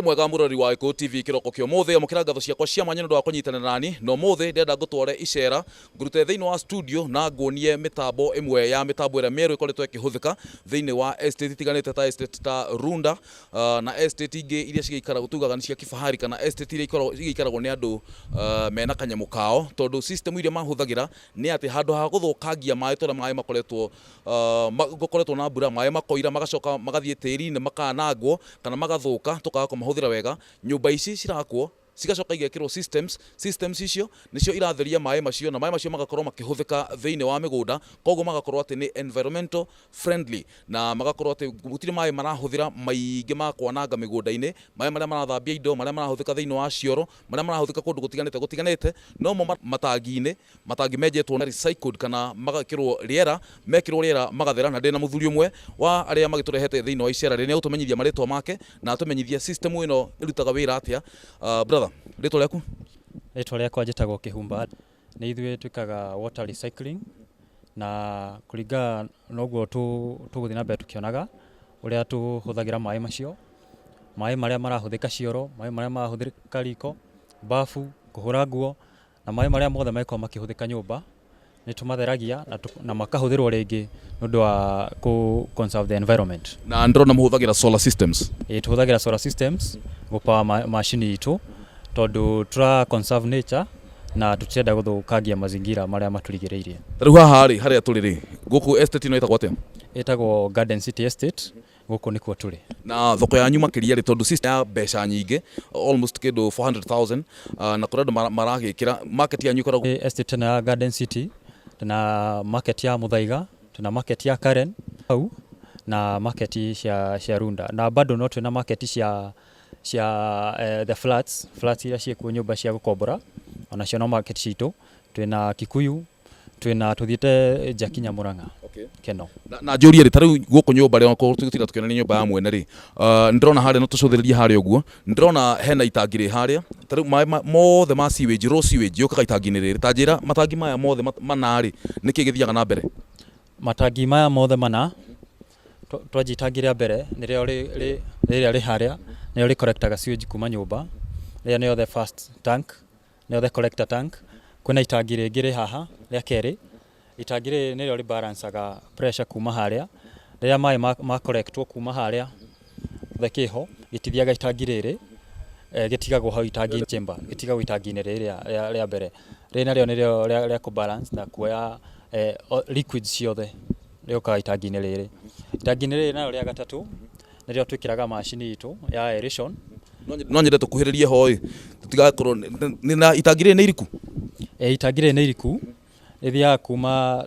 Ũkĩrĩ mwega mũrori wa Gĩkũyũ TV kĩroko kĩa ũmũthĩ, amũkĩra ngatho ciakwa cia mwanya nĩ ũndũ wa kũnyitanĩra nani. Na ũmũthĩ ndĩrenda ngũtware icera, ngũrute thĩinĩ wa studio na nguonie mĩtambo ĩmwe ya mĩtambo ĩrĩa mĩerũ ĩkoretwo ĩkĩhũthĩka thĩinĩ wa estate itiganĩte ta estate ta Runda na estate ingĩ iria cigĩikaragwo tugaga nĩ cia kifahari kana estate iria igĩikaragwo nĩ andũ mena kanyamũ kao, tondũ system iria mahũthagĩra nĩ atĩ handũ ha gũthũkangia maĩ ta ũrĩa maĩ makoretwo gũkoretwo na mbura, maĩ makoira magacoka magathiĩ tĩri-inĩ makanangwo kana magathũka tũkaga kũmahũthĩra wega. Nyũmba ici cirakwo cigacoka igekĩrwo systems, systems icio nĩcio iratheria maĩ macio na maĩ macio magakorwo makĩhũthĩka thĩinĩ wa mĩgũnda, koguo magakorwo atĩ nĩ environmental friendly na magakorwo atĩ gũtirĩ maĩ marahũthĩra maingĩ ma kwananga mĩgũnda-inĩ, maĩ marĩa marathambia indo, marĩa marahũthĩka thĩinĩ wa cioro, marĩa marahũthĩka kũndũ gũtiganĩte gũtiganĩte, nomo matangi-inĩ, matangi menjetwo na recycled kana magekĩrwo rĩera, mekĩrwo rĩera magathera. Na ndĩna mũthuri ũmwe wa arĩa magĩtũrehete thĩinĩ wa icera rĩrĩ, nĩ egũtũmenyithia marĩtwa make na atũmenyithie system ĩno ĩrutaga wĩra atĩa. Brother, rĩtwa rĩaku? Rĩtwa rĩakwa njĩtagwo Kĩhumba. Nĩ ithuĩ twĩkaga water recycling na kũringana na ũguo tũgũthiĩ na mbere tũkĩonaga ũrĩa tũhũthagĩra maĩ macio, maĩ marĩa marahũthĩka cioro, maĩ marĩa marahũthĩka riko, bafu, kũhũra nguo na maĩ marĩa mothe mangĩkorwo makĩhũthĩka nyũmba nĩ tũmatheragia na makahũthĩrwo rĩngĩ nĩ ũndũ wa kũ conserve the environment. Na ndĩrona mũhũthagĩra solar systems. Ĩĩ, tũhũthagĩra solar systems gũpower macini itũ tondũ tũra conserve nature na tũtirenda gũthũkangia mazingira marĩa matũrigĩrĩirie. Rĩu haha rĩ, harĩa tũrĩ rĩ, gũkũ estate ĩno ĩtagwo atĩa? Ĩtagwo Garden City Estate, gũkũ nĩkuo tũrĩ. Na thoko yanyu makĩria rĩ, tondũ system ya mbeca nyingĩ, almost kĩndũ 400,000, na kũrĩ andũ maragĩkĩra, market yanyu ĩkoragwo Estate ĩno ya Garden City tuna market ya Muthaiga, tuna market ya Karen hau na market cia Runda, na bado no twĩna market cia the flats iria ciĩkuo, nyũmba cia gũkombora, onacio no market citũ. Twĩna Kikuyu, twĩna tũthiĩte nja kinya Murang'a. Keno. Na njũrie rĩ, ta rĩu gũkũ nyũmba rĩ, okorwo tũgũtinda tũkĩonania nyũmba ya mwene rĩ, ndĩrona harĩa, no tũcũthĩrĩrie harĩa ũguo, ndĩrona hena itangi rĩ harĩa. Ta rĩu maĩ mothe ma sewage, raw sewage yũkaga itangi-inĩ rĩrĩ. Ta njĩra, matangi maya mothe mana rĩ, nĩkĩ gĩthiaga na mbere? Matangi maya mothe mana, twanjia itangi rĩa mbere nĩrĩo rĩrĩa rĩ harĩa, nĩrĩo rĩ collectaga sewage kuma nyũmba. Rĩrĩa nĩrĩo the first tank, nĩrĩo the collector tank. Kwĩna itangi rĩngĩ rĩ haha rĩa kerĩ. Itangi rĩrĩ nĩrĩo rĩ balancaga pressure kuma harĩa rĩrĩa maĩ ma collectwo kuma harĩa the kĩho gĩtithiaga itangi rĩrĩ, gĩtigagwo hau itangi chamber, gĩtigagwo itangi-inĩ rĩrĩ rĩa mbere. Rĩrĩ narĩo nĩrĩo rĩa kũ balance na kuoya liquids ciothe rĩũkaga itangi-inĩ rĩrĩ. Itangi-inĩ rĩrĩ narĩo rĩa gatatũ nĩrĩo twĩkĩraga macini itũ ya aeration. No nyende tũkuhĩrĩrie ho ĩ, tũtigakorwo na itangi rĩrĩ nĩ iriku. Itangi rĩrĩ nĩ iriku, rĩthiaga kuma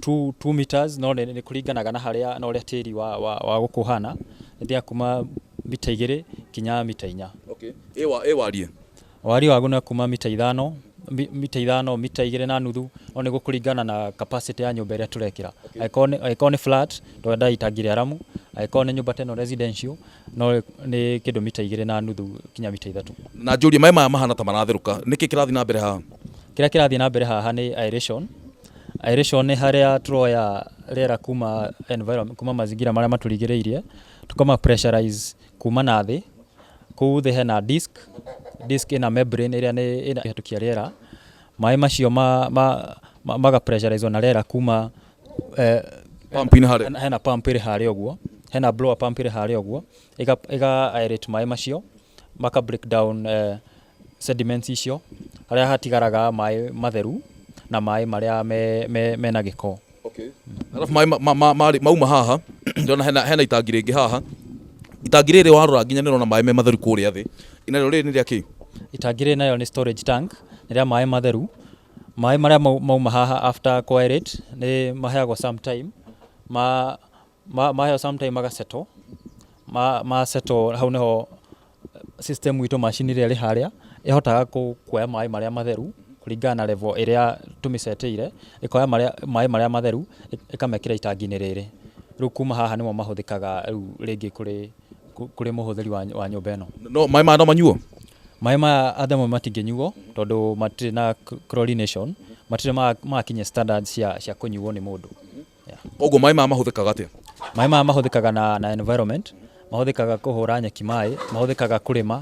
2 meters, no nĩ kũringanaga na harĩa na ũrĩa tĩri wa gũkũ ũhana, rĩthiaga kuma mita 2 kinya mita 4. Okay. Ĩ wariĩ? Wariĩ waguo nĩ kuma mita 5, mita 5, mita 2.5, no nĩ gũkũringana na capacity ya nyũmba ĩrĩa tũrekĩra. Angĩkorwo nĩ flat twendaga itangi rĩaramu, angĩkorwo nĩ nyũmba ta ĩno residential no nĩ kĩndũ mita 2.5 kinya mita 3. Na njũrie, maĩ maya mahana ta maratherũka, nĩkĩ kĩrathiĩ na mbere haha? Kĩrĩa kĩrathiĩ na mbere haha nĩ aeration. Aeration nĩ harĩa tũroya rĩera kuma environment, kuma mazingira marĩa matũrigĩrĩirie, tũkama pressurize kuma na thĩ. Kũu thĩ hena disc, disc ĩna membrane ĩrĩa nĩ ĩhĩtũkia rĩera. Maĩ macio maga pressurize na rĩera kuma pump-inĩ harĩa. Hena pump ĩrĩ harĩa ũguo, hena blower pump ĩrĩ harĩa ũguo, ĩga aerate maĩ macio, maka break down sediments icio, harĩa hatigaraga maĩ matheru na maĩ marĩa mena gĩko. Okay. Arabu maĩ mauma haha, ndĩrona hena itangi rĩngĩ haha. Itangi rĩrĩ warora nginya nĩrona maĩ me matheru kũrĩa thĩ. Narĩo rĩrĩ nĩ rĩa kĩ? Itangi rĩrĩ narĩo nĩ storage tank, nĩ rĩa maĩ matheru. Maĩ marĩa mauma haha after kũ aerate nĩ maheagwo some time, maheo some time magasettle, ma settle hau nĩho system itũ, macini ĩrĩa ĩrĩ harĩa ĩhotaga kuoya maĩ marĩa matheru kũringana na level ĩrĩa tũmĩcetĩire, ĩkoya maĩ marĩa matheru ĩkamekĩra itangi-inĩ rĩrĩ. Rĩu kuma haha nĩmo mahũthĩkaga rĩu rĩngĩ kũrĩ mũhũthĩri wa nyũmba ĩno. No maĩ maya no manyuo? Maĩ maya at the moment matingĩnyuo tondũ matirĩ na chlorination, matirĩ makinyia standards cia kũnyuo nĩ mũndũ. Koguo maĩ maya mahũthĩkaga atĩa? Maĩ maya mahũthĩkaga na environment. Mahũthĩkaga kũhũra nyeki maĩ, mahũthĩkaga kũrĩma,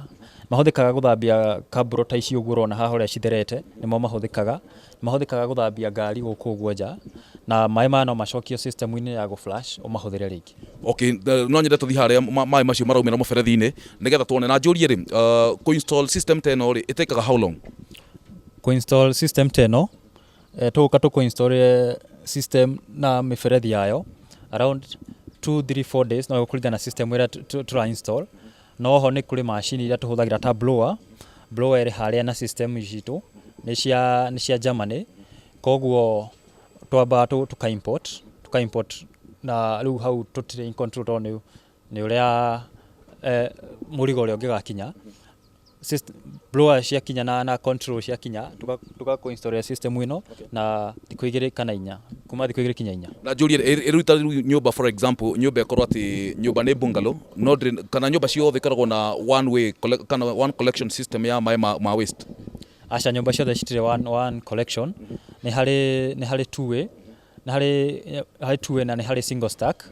mahũthĩkaga gũthambia kaburo ta ici ũguo ũrona haha ũrĩa citherete, nĩmo mahũthĩkaga. Mahũthĩkaga gũthambia ngari gũkũ ũguo nja, na maĩ maya no macokio system-inĩ ya gũ flush ũmahũthĩre rĩngĩ. Okay, no nyende tũthiĩ harĩa maĩ macio maraumĩra mũberethi-inĩ nĩgetha tuone na njũrie rĩ, kũ install system ta ĩno rĩ, ĩtĩkaga how long? Kũ install system ta ĩno, tũgũka tũkũ install system na mĩberethi yayo around 2 3 4 days, no gũkũringana na system ĩrĩa tũra install. No ho nĩ kũrĩ macini iria tũhũthagĩra ta blower. Blower ĩrĩ harĩa na system citũ nĩ cia Germany, koguo twambaga tũka import na rĩu hau tũtirĩ in control tondũ nĩ ũrĩa mũrigo ũrĩa ũngĩgakinya. Blower ciakinya na control ciakinya, tũgakũ install system ĩno na thikũ 2 kana 4, kuma thikũ 2 kinya 4. Na njũrie, ĩruta rĩu nyũmba, for example, nyũmba ĩkorwo atĩ nyũmba nĩ bungalow, no ndĩrĩ, kana nyũmba ciothe ikoragwo na one way kana one collection system ya maĩ ma waste? Aca, nyũmba ciothe citirĩ one collection. Nĩ harĩ two way, nĩ harĩ two way na nĩ harĩ single stack.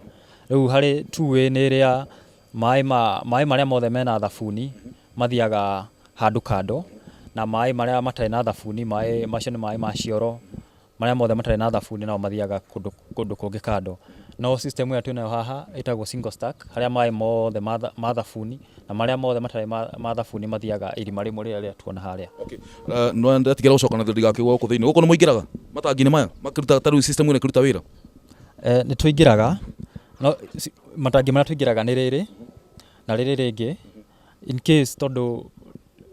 Rĩu harĩ two way nĩ ĩrĩa maĩ marĩa mothe mena thabuni mathiaga handũ kando, na maĩ marĩa matarĩ na thabuni, maĩ macio nĩ maĩ ma cioro, marĩa mothe matarĩ na thabuni nao mathiaga kũndũ kũngĩ kando. No system ĩrĩa twĩnayo haha ĩtagwo single stack, harĩa maĩ mothe ma thabuni na marĩa mothe matarĩ ma thabuni mathiaga irima rĩmwe rĩrĩa tuona harĩa. Okay. No ndatigĩra gũcoka na ndigakĩgwa gũkũ thĩinĩ. Gũkũ nĩ mũingĩraga matangi-inĩ maya makĩruta, ta rĩu system ĩno ĩkĩruta wĩra? Nĩ tũingĩraga, no matangi marĩa tũingĩraga nĩ rĩrĩ na rĩrĩ rĩngĩ, in case, tondũ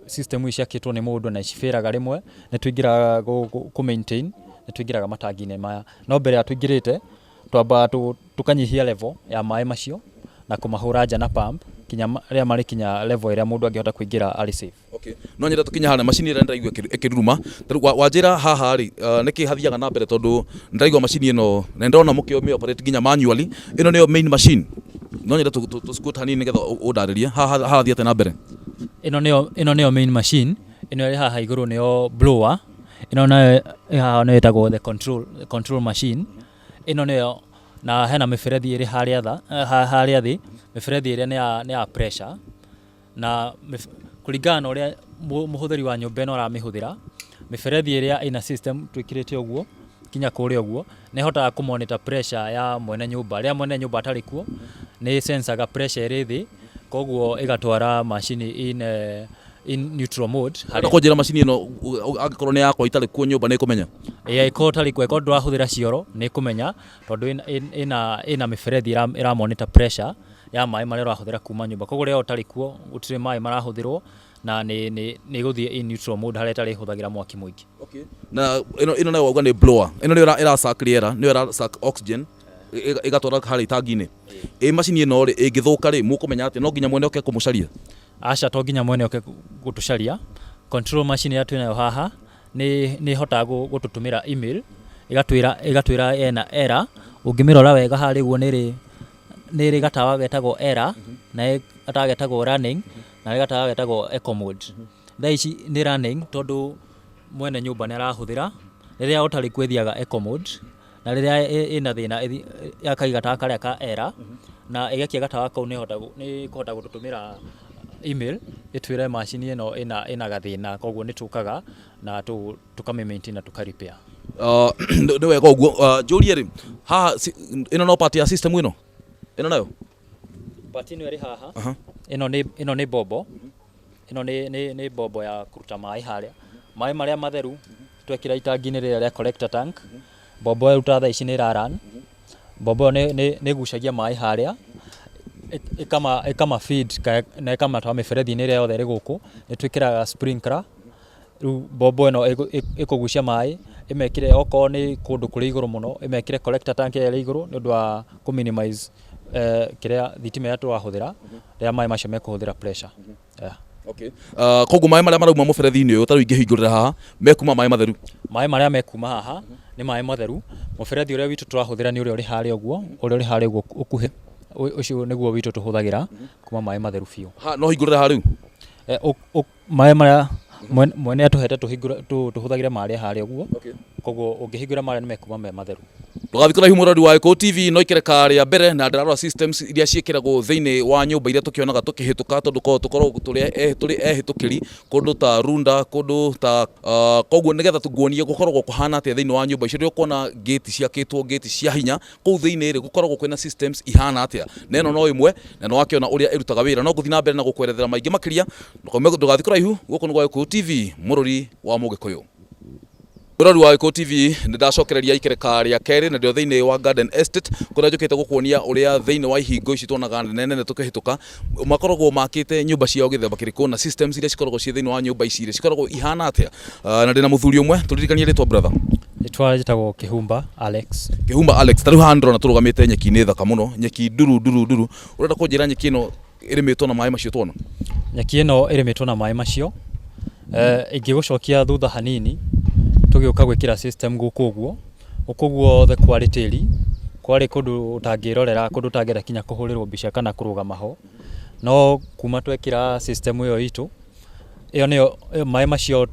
system ici ciakĩtwo nĩ mũndũ na cibĩraga rĩmwe, nĩ tũingĩraga kũ maintain, nĩ tũingĩraga matangi-inĩ maya. No mbere ya tũingĩrĩte, twambaga tũkanyihia level ya maĩ macio na kũmahũra nja na pump kinya rĩrĩa marĩkinya level ĩrĩa mũndũ angĩhota kũingĩra arĩ safe. Okay. No nyende tũkinye harĩa macini ĩrĩa ndĩraigua ĩkĩruruma. Ta rĩu wanjĩra haha rĩ, nĩkĩ hathiaga na mbere, tondũ ndĩraigua macini ĩno na ndĩrona mũkĩmĩ operate nginya manually. Ĩno nĩyo main machine. No nyende tũ scoot hanini nĩgetha ũndarĩrie haha harathiĩ atĩa na mbere. Ĩno nĩyo main machine. Ĩno ĩrĩ haha igũrũ nĩyo blower. Ĩno nayo ĩ haha nĩyo ĩtagwo the control machine. Ĩno nĩyo, na hena mĩberethi ĩrĩ harĩa tha harĩa thĩ. Mĩberethi ĩrĩa nĩ ya pressure, na kũringana na ũrĩa mũhũthĩri wa nyũmba ĩno aramĩhũthĩra, mĩberethi ĩrĩa ĩna system twĩkĩrĩte ũguo kinya kũrĩa ũguo nĩ ĩhotaga kũ monitor pressure ya mwene nyũmba. Rĩrĩa mwene nyũmba atarĩ kuo, nĩ sensaga pressure ĩrĩ thĩ, koguo ĩgatwara macini in neutral mode. Harĩa kũnjĩra macini ĩno angĩkorwo nĩ yakwa itarĩ kuo nyũmba nĩ ĩkũmenya? Ĩĩ, ĩkorwo ũtarĩ kuo, ĩkorwo ndũrahũthĩra cioro, nĩ ĩkũmenya, tondũ ĩna mĩberethi ĩra monitor pressure ya maĩ marĩa ũrahũthĩra kuma nyũmba. Koguo rĩrĩa ũtarĩ kuo, gũtirĩ maĩ marahũthĩrwo na nĩ ĩgũthiĩ in neutral mode harĩa ĩtarĩ hũthagĩra mwaki mũingĩ. Okay. Na ĩno nayo wauga nĩ blower. Ĩno nĩyo ĩra suck rĩera, nĩyo ĩra suck oxygen ĩgatwara harĩa itangi-inĩ. Ĩ macini ĩno rĩ, ĩngĩthũka rĩ, mũkũmenya atĩa? No nginya mwene oke kũmũcaria? Aca, to nginya mwene oke gũtũcaria. Control machine ĩrĩa twĩnayo haha nĩ ĩhotaga gũtũtũmĩra email, ĩgatwĩra ena error. Ũngĩmĩrora wega harĩa ũguo, nĩ ĩrĩ gatawa getagwo error, na ĩ gatawa getagwo running, na ĩ gatawa getagwo eco mode. Thaa ici nĩ running tondũ mwene nyũmba nĩ arahũthĩra. Rĩrĩa ũtarĩ kuo, ĩthiaga eco mode, na rĩrĩa ĩna thĩna, yakagia gatawa karĩa ka error, na ĩgakia gatawa kau, nĩ ĩkũhota gũtũtũmĩra email ĩtwĩre macini ĩno ĩna gathĩna. Koguo nĩ tũkaga na tũkamĩ maintain na tũka repair. Nĩ wega ũguo. Njũrie rĩ, haha ĩno no part ya system ĩno? Ĩno nayo? Part ĩno ĩrĩ haha, ĩno nĩ bombo. Ĩno nĩ bombo ya kũruta maĩ harĩa, maĩ marĩa matheru twekĩra itangi-inĩ rĩrĩa rĩa collector tank. Bombo ĩyo ta thaa ici nĩ ĩra run. Bombo ĩyo nĩ ĩgucagia maĩ harĩa, ĩkama feed na ĩkamatwara mĩberethi-inĩ ĩrĩa yothe ĩrĩ gũkũ. Nĩ twĩkĩraga sprinkler. Rĩu bombo ĩno ĩkũgucia maĩ, ĩmekĩre okorwo nĩ kũndũ kũrĩ igũrũ mũno, ĩmekĩre collector tank ĩrĩa ĩrĩ igũrũ, nĩ ũndũ wa kũ minimize kĩrĩa thitima ĩrĩa tũrahũthĩra rĩrĩa maĩ macio mekũhũthĩra pressure, yeah. Okay. Koguo maĩ marĩa marauma mũberethi-inĩ ũyũ, tarĩu ingĩhingũrĩra haha, mekuma maĩ matheru? Maĩ marĩa mekuma haha nĩ maĩ matheru. Mũberethi ũrĩa witũ tũrahũthĩra nĩ ũrĩa ũrĩ harĩa ũguo, ũrĩa ũrĩ harĩa ũguo ũkuhĩ. Ũcio nĩguo witũ tũhũthagĩra kuma maĩ matheru biũ. Ha, no hingũrĩre haha rĩu? Maĩ marĩa mwene atũhete tũhũthagĩre marĩa harĩa ũguo. Koguo ũngĩhingũra marĩa, nĩ mekuma me matheru. Ndũgathiĩ kũraihu mũrori wa Gĩkũyũ TV, no ikereka rĩa mbere na ndĩrarora systems iria ciĩkĩragwo thĩinĩ wa nyũmba iria tũkĩonaga tũkĩhĩtũka, tondũ tũkoragwo tũrĩ ehĩtũkĩri kũndũ ta Runda, kũndũ ta koguo nĩgetha nguonie gũkoragwo kũhana atĩa thĩinĩ wa nyũmba icio. Rĩrĩa ũkuona gate ciakĩtwo, gate cia hinya kũu thĩinĩ rĩ, gũkoragwo kwĩna systems ihana atĩa, na ĩno no ĩmwe, na nĩ wakĩona ũrĩa ĩrutaga wĩra. No ngũthiĩ na mbere na gũkwerethera maingĩ makĩria. Ndũgathiĩ kũraihu, gũkũ nĩ gwa Gĩkũyũ TV, mũrori wa Mũgĩkũyũ. Mũrori wa Gĩkũyũ TV, nĩ ndacokereria ikereka rĩa kerĩ na ndĩo thĩinĩ wa Garden Estate, kũrĩa njũkĩte gũkuonia ũrĩa thĩinĩ wa ihingo ici tuonaga nene nene tũkĩhĩtũka makoragwo makĩte nyũmba ciao gĩthemba kĩrĩkũ, na systems iria cikoragwo ciĩ thĩinĩ wa nyũmba ici rĩ, cikoragwo ihana atĩa. Na ndĩna mũthuri ũmwe, tũririkanie rĩtwa, brother. Rĩtwa njĩtagwo Kĩhumba Alex. Kĩhumba Alex, ta rĩu haha ndĩrona tũrũgamĩte nyeki-inĩ thaka mũno, nyeki nduru nduru nduru. Ũrenda kũnjĩra nyeki ĩno ĩrĩmĩtwo na maĩ macio tuona? Nyeki ĩno ĩrĩmĩtwo na maĩ macio. Ingĩgũcokia thutha hanini, tũgĩũka gwĩkĩra system gũkũ ũguo, gũkũ guothe kwarĩ tĩri, kwarĩ kũndũ ũtangĩrorera, kũndũ ũtangĩenda kinya kũhũrĩrwo mbica kana kũrũgama ho. No kuma twekĩra system ĩyo itũ, ĩyo nĩyo maĩ macio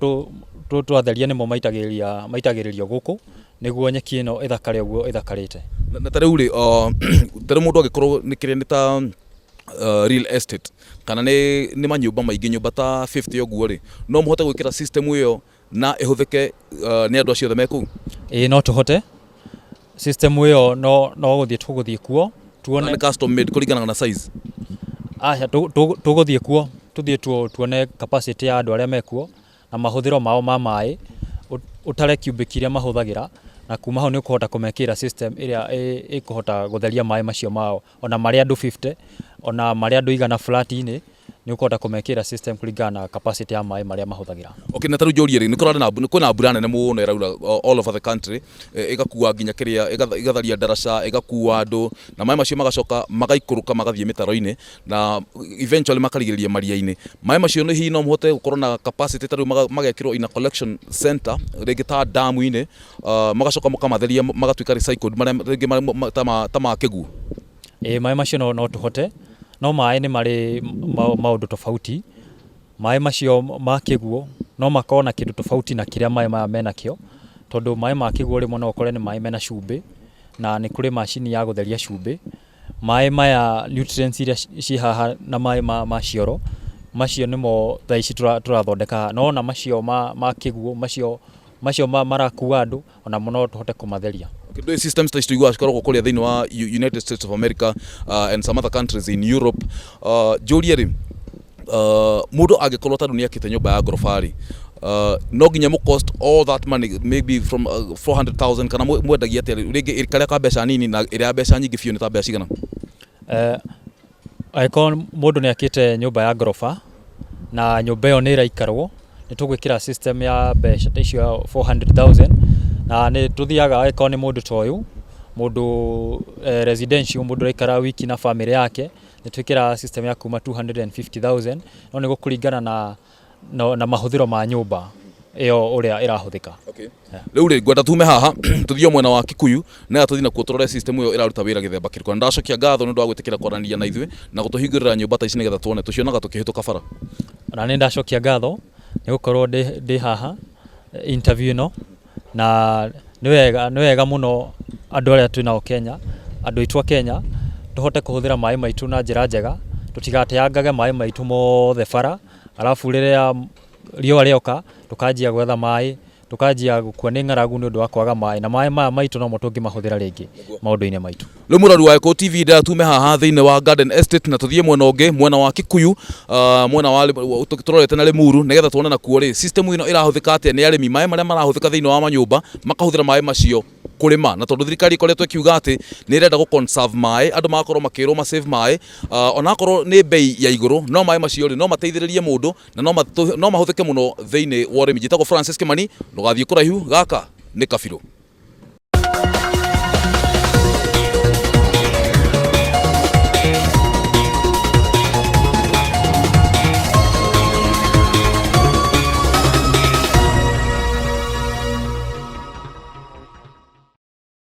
twatheria nĩmo maitagĩrĩrio gũkũ, nĩguo nyeki ĩno ĩthakare ũguo ĩthakarĩte. Na ta rĩu rĩ, ta rĩu mũndũ angĩkorwo nĩ kĩrĩa nĩ ta real estate kana nĩ manyũmba maingĩ, nyũmba ta 50 ũguo rĩ, no mũhote gwĩkĩra system ĩyo na ĩhũthĩke nĩ andũ acio othe me kũu? Ĩĩ, no tũhote. System ĩyo no gũthiĩ tũgũthiĩ kuo tuone. Nĩ custom made kũringana na size? Aca, tũgũthiĩ kuo tũthiĩ tuone capacity ya andũ arĩa mekuo na mahũthĩro mao ma maĩ, ũtare cubic iria mahũthagĩra, na kuma hau nĩ ũkũhota kũmekĩra system ĩrĩa ĩkũhota gũtheria maĩ macio mao, ona marĩ andũ 50, ona marĩ andũ 100 flat-inĩ, nĩ ũkũhota kũmekĩra system kũringana na capacity ya maĩ marĩa mahũthagĩra. Okay, na ta rĩu njũrie rĩ, nĩ kũrarĩ na kwĩna mbura nene mũno ĩraura all over the country, ĩgakua nginya kĩrĩa ĩgatharia ndaraca, ĩgakua andũ, na maĩ macio magacoka magaikũrũka magathiĩ mĩtaro-inĩ na eventually makarigĩrĩria maria-inĩ. Maĩ macio nĩ hihi no mũhote gũkorwo na capacity ta rĩu magekĩrwo in a collection center, rĩngĩ ta damu-inĩ, magacoka mũkamatheria magatuĩka recycled, marĩa rĩngĩ ta ma kĩguũ? Ĩĩ, maĩ macio no tũhote, no maĩ nĩ marĩ maũndũ tofauti. Maĩ macio ma kĩguũ no makorwo na kĩndũ tofauti na kĩrĩa maĩ maya menakĩo, tondũ maĩ ma kĩguũ rĩmwe no ũkore nĩ maĩ mena cumbĩ, na nĩ kũrĩ macini ya gũtheria cumbĩ. Maĩ maya, nutrients iria ciĩ haha na maĩ ma cioro macio nĩmo thaa ici tũrathondeka haha. No ona macio ma kĩguũ, macio marakua andũ, onamo no tũhote kũmatheria. Ndũĩ systems ta ici tũiguaga cikoragwo kũrĩa thĩinĩ wa United States of America and some other countries in Europe. Njũrie rĩ, mũndũ angĩkorwo ta rĩu nĩ akĩte nyũmba ya ngoroba rĩ, no nginya mũ cost all that money, maybe from 400,000, kana mwendagia atĩa rĩngĩ karĩa ka mbeca nini, na ĩrĩa ya mbeca nyingĩ biũ nĩ ta mbeca cigana? Angĩkorwo mũndũ nĩ akĩte nyũmba ya ngoroba na nyũmba ĩyo nĩ ĩraikarwo, nĩ tũgwĩkĩra system ya mbeca ta icio 400,000, na nĩ tũthiaga angĩkorwo nĩ mũndũ ta ũyũ, mũndũ residential, mũndũ ũraikara wiki na bamĩrĩ yake, nĩ twĩkĩraga system ya kuma 250,000, no nĩ gũkũringana na mahũthĩro ma nyũmba ĩyo ũrĩa ĩrahũthĩka. Okay. Rĩu rĩ, ngwenda tume haha tũthiĩ o mwena wa Kikuyu, nĩgetha tũthiĩ nakuo tũrore system ĩyo ĩraruta wĩra gĩthemba kĩrĩkũ. Na ndacokia ngatho nĩ ũndũ wa gwĩtĩkĩra kwaranĩria na ithuĩ na gũtũhingũrĩra nyũmba ta ici, nĩgetha tuone tũcionaga tũkĩhĩtũka bara. Ona nĩ ndacokia ngatho nĩ gũkorwo ndĩ haha interview ĩno, na nĩ wega mũno andũ arĩa twĩ nao Kenya, andũ aitũ a Kenya, tũhote kũhũthĩra maĩ maitũ na njĩra njega, tũtigateangage maĩ maitũ mothe bara, arabu rĩrĩa riũa rĩoka tũkanjia gwetha maĩ, tũkanjia gũkua nĩ ng'aragu nĩ ũndũ wa kwaga maĩ, na maĩ maya maitũ nomo tũngĩmahũthĩra rĩngĩ maũndũ-inĩ maitũ. Rĩu mũrori wa Gĩkũyũ TV, ndĩrenda tume haha thĩinĩ wa Garden Estate na tũthiĩ mwena ũngĩ, mwena wa Kikuyu, mwena wa tũrorete na Limuru, nĩgetha tuone nakuo rĩ, system ĩno ĩrahũthĩka atĩa nĩ arĩmi, maĩ marĩa marahũthĩka thĩinĩ wa manyũmba makahũthĩra maĩ macio kũrĩma. Na tondũ thirikari ĩkoretwo ĩkiuga atĩ nĩ ĩrenda gũ conserve maĩ, andũ magakorwo makĩrwo ma save maĩ, onakorwo nĩ bei ya igũrũ, no maĩ macio rĩ, no mateithĩrĩrie mũndũ na no mahũthĩke mũno thĩinĩ wa ũrĩmi. Njĩtagwo Francis Kimani, ndũgathiĩ kũraihu, gaka nĩ kabirũ.